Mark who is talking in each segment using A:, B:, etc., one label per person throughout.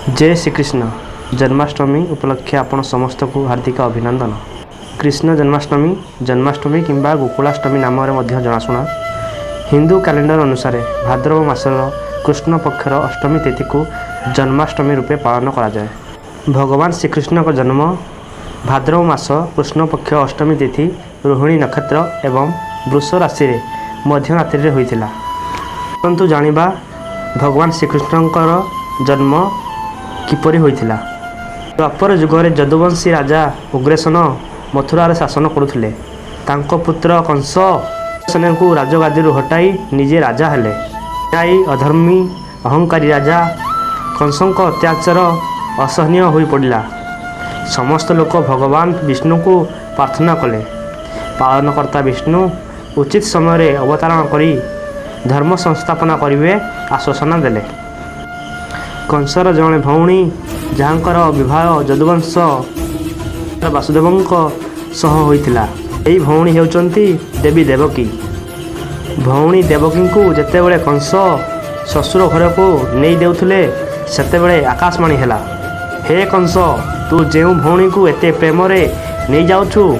A: ଜୟ ଶ୍ରୀକୃଷ୍ଣ। ଜନ୍ମାଷ୍ଟମୀ ଉପଲକ୍ଷେ ଆପଣ ସମସ୍ତଙ୍କୁ ହାର୍ଦ୍ଦିକ ଅଭିନନ୍ଦନ। କୃଷ୍ଣ ଜନ୍ମାଷ୍ଟମୀ, ଜନ୍ମାଷ୍ଟମୀ କିମ୍ବା ଗୋକୁଳାଷ୍ଟମୀ ନାମରେ ମଧ୍ୟ ଜଣାଶୁଣା। ହିନ୍ଦୁ କ୍ୟାଲେଣ୍ଡର ଅନୁସାରେ ଭାଦ୍ରବ ମାସର କୃଷ୍ଣ ପକ୍ଷର ଅଷ୍ଟମୀ ତିଥିକୁ ଜନ୍ମାଷ୍ଟମୀ ରୂପେ ପାଳନ କରାଯାଏ। ଭଗବାନ ଶ୍ରୀକୃଷ୍ଣଙ୍କ ଜନ୍ମ ଭାଦ୍ରବ ମାସ କୃଷ୍ଣ ପକ୍ଷ ଅଷ୍ଟମୀ ତିଥି, ରୋହିଣୀ ନକ୍ଷତ୍ର ଏବଂ ବୃଷ ରାଶିରେ ମଧ୍ୟରାତ୍ରିରେ ହୋଇଥିଲା। ଆସନ୍ତୁ ଜାଣିବା ଭଗବାନ ଶ୍ରୀକୃଷ୍ଣଙ୍କର ଜନ୍ମ କିପରି ହୋଇଥିଲା। ଦ୍ୱାପର ଯୁଗରେ ଯଦୁବଂଶୀ ରାଜା ଉଗ୍ରସେନ ମଥୁରାରେ ଶାସନ କରୁଥିଲେ। ତାଙ୍କ ପୁତ୍ର କଂସ ଉଗ୍ରସେନଙ୍କୁ ରାଜଗାଦିରୁ ହଟାଇ ନିଜେ ରାଜା ହେଲେ। ଅନ୍ୟାୟୀ, ଅଧର୍ମୀ, ଅହଙ୍କାରୀ ରାଜା କଂସଙ୍କ ଅତ୍ୟାଚାର ଅସହନୀୟ ହୋଇପଡ଼ିଲା। ସମସ୍ତ ଲୋକ ଭଗବାନ ବିଷ୍ଣୁଙ୍କୁ ପ୍ରାର୍ଥନା କଲେ। ପାଳନକର୍ତ୍ତା ବିଷ୍ଣୁ ଉଚିତ ସମୟରେ ଅବତାରଣ କରି ଧର୍ମ ସଂସ୍ଥାପନା କରିବେ ଆଶ୍ୱାସନା ଦେଲେ। କଂସର ଜଣେ ଭଉଣୀ, ଯାହାଙ୍କର ବିବାହ ଯଦୁବଂଶ ବାସୁଦେବଙ୍କ ସହ ହୋଇଥିଲା, ଏହି ଭଉଣୀ ହେଉଛନ୍ତି ଦେବୀ ଦେବକୀ। ଭଉଣୀ ଦେବକୀଙ୍କୁ ଯେତେବେଳେ କଂସ ଶ୍ୱଶୁର ଘରକୁ ନେଇ ଦେଉଥିଲେ, ସେତେବେଳେ ଆକାଶବାଣୀ ହେଲା, "ହେ କଂସ, ତୁ ଯେଉଁ ଭଉଣୀକୁ ଏତେ ପ୍ରେମରେ ନେଇଯାଉଛୁ,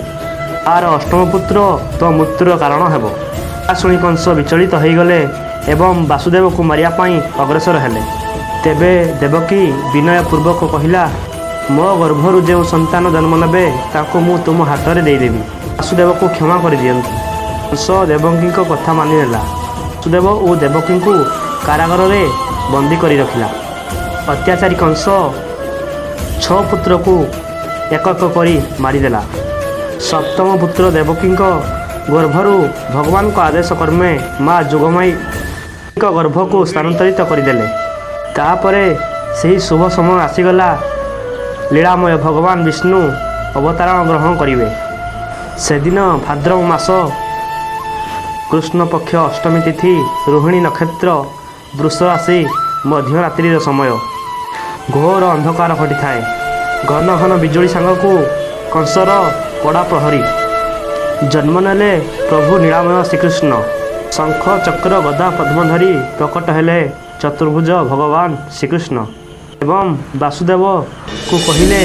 A: ତାର ଅଷ୍ଟମ ପୁତ୍ର ତୋ ମୃତ୍ୟୁର କାରଣ ହେବ।" ଏହା ଶୁଣି କଂସ ବିଚଳିତ ହୋଇଗଲେ ଏବଂ ବାସୁଦେବକୁ ମାରିବା ପାଇଁ ଅଗ୍ରସର ହେଲେ। ତେବେ ଦେବକୀ ବିନୟ ପୂର୍ବକ କହିଲା, "ମୋ ଗର୍ଭରୁ ଯେଉଁ ସନ୍ତାନ ଜନ୍ମ ନେବେ, ତାଙ୍କୁ ମୁଁ ତୁମ ହାତରେ ଦେଇଦେବି। ବାସୁଦେବକୁ କ୍ଷମା କରିଦିଅନ୍ତୁ।" କଂସ ଦେବକୀଙ୍କ କଥା ମାନିନେଲା। ବାସୁଦେବ ଓ ଦେବକୀଙ୍କୁ କାରାଗାରରେ ବନ୍ଦୀ କରି ରଖିଲା। ଅତ୍ୟାଚାରୀ କଂସ ଛଅ ପୁତ୍ରକୁ ଏକ ଏକ କରି ମାରିଦେଲା। ସପ୍ତମ ପୁତ୍ର ଦେବକୀଙ୍କ ଗର୍ଭରୁ ଭଗବାନଙ୍କ ଆଦେଶ କ୍ରମେ ମା ଯୋଗମାୟାଙ୍କ ଗର୍ଭକୁ ସ୍ଥାନାନ୍ତରିତ କରିଦେଲେ। ତାପରେ ସେହି ଶୁଭ ସମୟ ଆସିଗଲା, ଲୀଳାମୟ ଭଗବାନ ବିଷ୍ଣୁ ଅବତାରଣ ଗ୍ରହଣ କରିବେ। ସେଦିନ ଭାଦ୍ରବ ମାସ କୃଷ୍ଣ ପକ୍ଷ ଅଷ୍ଟମୀ ତିଥି, ରୋହିଣୀ ନକ୍ଷତ୍ର, ବୃଷ ରାଶି, ମଧ୍ୟରାତ୍ରିର ସମୟ। ଘୋର ଅନ୍ଧକାର ଘଟିଥାଏ। ଘନ ଘନ ବିଜୁଳି ସାଙ୍ଗକୁ କଂସର କଡ଼ା ପ୍ରହରୀ। ଜନ୍ମ ନେଲେ ପ୍ରଭୁ ଲୀଳାମୟ ଶ୍ରୀକୃଷ୍ଣ। ଶଙ୍ଖ, ଚକ୍ର, ଗଦା, ପଦ୍ମ ଧରି ପ୍ରକଟ ହେଲେ ଚତୁର୍ଭୁଜ ଭଗବାନ ଶ୍ରୀକୃଷ୍ଣ ଏବଂ ବାସୁଦେବକୁ କହିଲେ,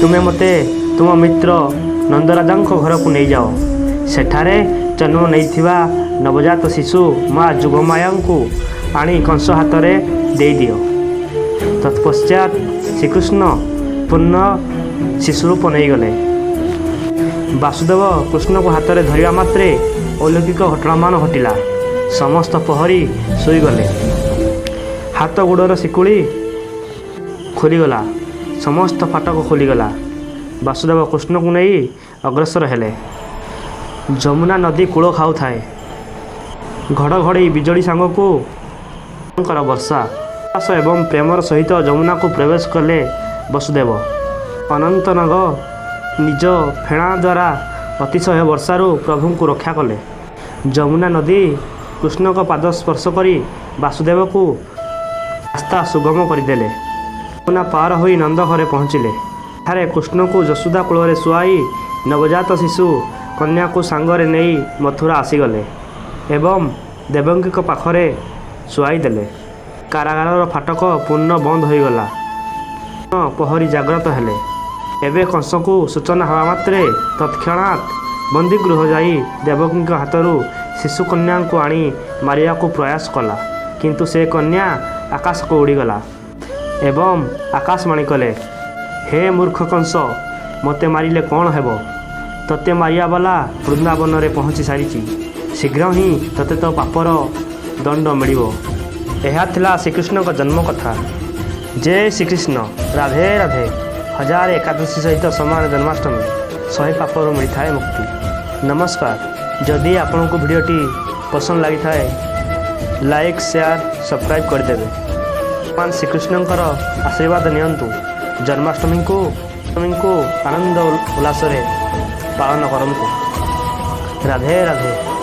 A: "ତୁମେ ମୋତେ ତୁମ ମିତ୍ର ନନ୍ଦରାଜାଙ୍କ ଘରକୁ ନେଇଯାଅ। ସେଠାରେ ଜନ୍ମ ନେଇଥିବା ନବଜାତ ଶିଶୁ ମା ଯୋଗମାୟାଙ୍କୁ ଆଣି କଂସ ହାତରେ ଦେଇଦିଅ।" ତତ୍ପଶ୍ଚାତ ଶ୍ରୀକୃଷ୍ଣ ପୂର୍ଣ୍ଣ ଶିଶୁରୂପ ନେଇଗଲେ। ବାସୁଦେବ କୃଷ୍ଣକୁ ହାତରେ ଧରିବା ମାତ୍ରେ ଅଲୌକିକ ଘଟଣାମାନ ଘଟିଲା। ସମସ୍ତ ପ୍ରହରୀ ଶୋଇଗଲେ। ହାତ ଗୋଡ଼ର ଶିକୁଳି ଖୋଲିଗଲା। ସମସ୍ତ ଫାଟକ ଖୋଲିଗଲା। ବାସୁଦେବ କୃଷ୍ଣକୁ ନେଇ ଅଗ୍ରସର ହେଲେ। ଯମୁନା ନଦୀ କୂଳ ଖାଉଥାଏ। ଘଡ଼ଘଡ଼ି ବିଜୁଳି ସାଙ୍ଗକୁ ଭୟଙ୍କର ବର୍ଷା ଏବଂ ପ୍ରେମର ସହିତ ଯମୁନାକୁ ପ୍ରବେଶ କଲେ ବସୁଦେବ। ଅନନ୍ତନାଗ ନିଜ ଫେଣା ଦ୍ୱାରା ଅତିଶୟ ବର୍ଷାରୁ ପ୍ରଭୁଙ୍କୁ ରକ୍ଷା କଲେ। ଯମୁନା ନଦୀ କୃଷ୍ଣଙ୍କ ପାଦ ସ୍ପର୍ଶ କରି ବାସୁଦେବକୁ ରାସ୍ତା ସୁଗମ କରିଦେଲେ। ଯମୁନା ପାର ହୋଇ ନନ୍ଦ ଘରେ ପହଞ୍ଚିଲେ। ଏଠାରେ କୃଷ୍ଣଙ୍କୁ ଯଶୋଦା କୋଳରେ ଶୁଆଇ ନବଜାତ ଶିଶୁ କନ୍ୟାକୁ ସାଙ୍ଗରେ ନେଇ ମଥୁରା ଆସିଗଲେ ଏବଂ ଦେବକୀଙ୍କ ପାଖରେ ଶୁଆଇ ଦେଲେ। କାରାଗାରର ଫାଟକ ପୁନଃ ବନ୍ଦ ହୋଇଗଲା। ପ୍ରହରୀ ଜାଗ୍ରତ ହେଲେ। ଏବେ କଂସକୁ ସୂଚନା ହେବା ମାତ୍ରେ ତତ୍କ୍ଷଣାତ୍ ବନ୍ଦୀଗୃହ ଯାଇ ଦେବକୀଙ୍କ ହାତରୁ ଶିଶୁକନ୍ୟାଙ୍କୁ ଆଣି ମାରିବାକୁ ପ୍ରୟାସ କଲା। କିନ୍ତୁ ସେ କନ୍ୟା ଆକାଶକୁ ଉଡ଼ିଗଲା ଏବଂ ଆକାଶବାଣୀ କଲେ, "ହେ ମୂର୍ଖ କଂସ, ମୋତେ ମାରିଲେ କ'ଣ ହେବ? ତୋତେ ମାରିବାବାଲା ବୃନ୍ଦାବନରେ ପହଞ୍ଚି ସାରିଛି। ଶୀଘ୍ର ହିଁ ତୋତେ ତୋ ପାପର ଦଣ୍ଡ ମିଳିବ।" ଏହା ଥିଲା ଶ୍ରୀକୃଷ୍ଣଙ୍କ ଜନ୍ମ କଥା। ଜୟ ଶ୍ରୀକୃଷ୍ଣ, ରାଧେ ରାଧେ। ହଜାର ଏକାଦଶୀ ସହିତ ସମାନ ଜନ୍ମାଷ୍ଟମୀ, 100 ପାପରୁ ମିଳିଥାଏ ମୁକ୍ତି। ନମସ୍କାର। ଯଦି ଆପଣଙ୍କୁ ଭିଡ଼ିଓଟି ପସନ୍ଦ ଲାଗିଥାଏ, ଲାଇକ୍, ସେୟାର, ସବସ୍କ୍ରାଇବ୍ କରିଦେବେ। ଭଗବାନ ଶ୍ରୀକୃଷ୍ଣଙ୍କର ଆଶୀର୍ବାଦ ନିଅନ୍ତୁ। ଜନ୍ମାଷ୍ଟମୀକୁ ଆନନ୍ଦ ଉଲ୍ଲାସରେ ପାଳନ କରନ୍ତୁ। ରାଧେ ରାଧେ।